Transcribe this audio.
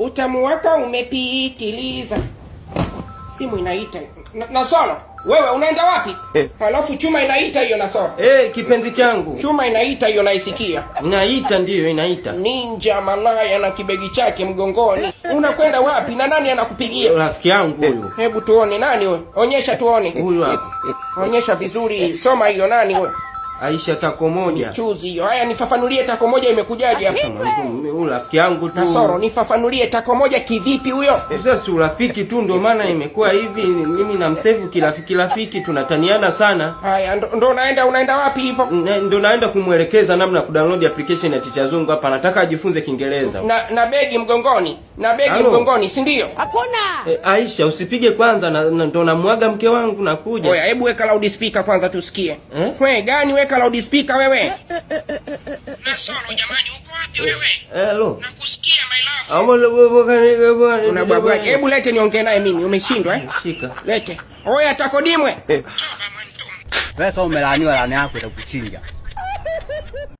Utamu wako umepitiliza. Simu inaita. Nasoro, wewe unaenda wapi? Halafu chuma inaita hiyo, Nasoro. Eh, kipenzi changu. Chuma inaita hiyo, naisikia. Inaita, ndiyo inaita. Ninja malaya na kibegi chake mgongoni. Unakwenda wapi na nani anakupigia? Rafiki yangu huyu. Hebu tuone nani wewe. Onyesha tuone. Huyu hapa. Onyesha vizuri. Soma hiyo, nani wewe? Aisha tako moja. Chuzi hiyo. Haya, nifafanulie tako moja imekujaje hapa? Huyu rafiki yangu tu. Nasoro, nifafanulie tako moja kivipi huyo? Sasa si urafiki tu ndio maana imekuwa hivi. Mimi na msevu kirafiki rafiki tunataniana sana. Haya, ndo unaenda wapi hivyo? Ndo naenda kumwelekeza namna ya kudownload application ya Ticha Zungu hapa. Nataka ajifunze Kiingereza. Na begi mgongoni. Na begi Halo. mgongoni, si ndio? E, Aisha, usipige kwanza na ndo namwaga mke wangu, nakuja. Oya, hebu weka loud speaker kwanza tusikie. Eh? We, gani weka loud speaker wewe? Nasoro jamani, uko wapi wewe? Hello. Nakusikia, my love. Una bwabwa. Hebu lete niongee naye mimi, umeshindwa, eh? Shika. Lete. Oya, takodimwe. Wewe kama umelaaniwa, laana yako itakuchinja.